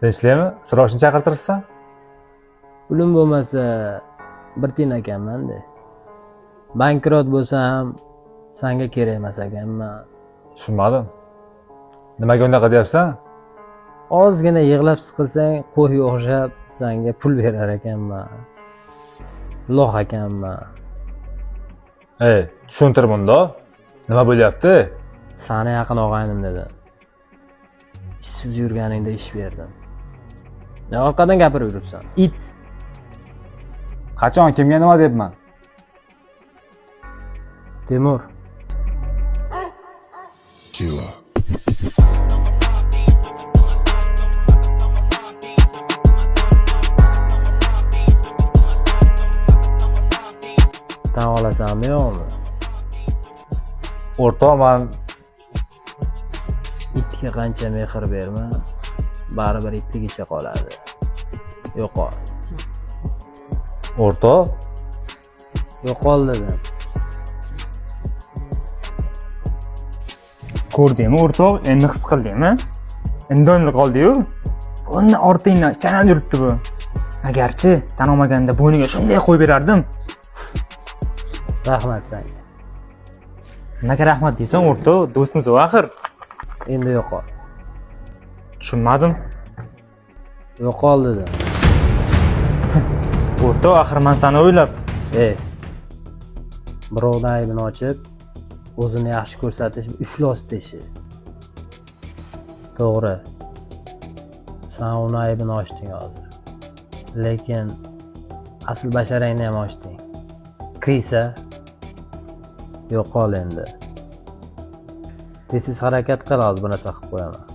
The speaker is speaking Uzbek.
Tinchlikmi? Sirojni chaqirtiribsan? Pulim bo'lmasa bir tiyin ekanman-da. Bankrot bo'lsam sanga kerak emas ekanman. Tushunmadim. Nimaga unaqa deyapsan? Ozgina yig'lab siqilsang qo'yga o'xshab sanga pul berar ekanman. Lox ekanman. Ey, tushuntir bundoq. Nima bo'lyapti? Sani yaqin og'aynim dedi. Ishsiz yurganingda ish berdim. Ne orqadan gapirib yuribsan? It. Qachon kimga nima debman? Temur. Killer. Tan olasanmi yo'qmi? O'rtoq, man Itga qancha mehr berma, baribir itligicha qoladi. Yo'qol. O'rtoq, Yo'qol dedim. Ko'rdingmi o'rtoq, endi his qildingmi? Endi qoldi-yu. Uni ortingdan chanal yuribdi bu. Agarchi tan olmaganda bo'yniga shunday qo'yib berardim. Rahmat senga. Nimaga rahmat deysan o'rtoq, do'stmiz u axir. Endi yo'qol. Tushunmadim. Yo'qol dedim. O'rtoq, axir man seni o'ylab. Ey. Birovdan aybini ochib, o'zini yaxshi ko'rsatish iflos ishi. To'g'ri. Sen uni aybini ochding hozir. Lekin asl basharangni ham ochding. Крыса, yo'qol endi. Tez harakat qil, hozir bir narsa qilib qo'yaman.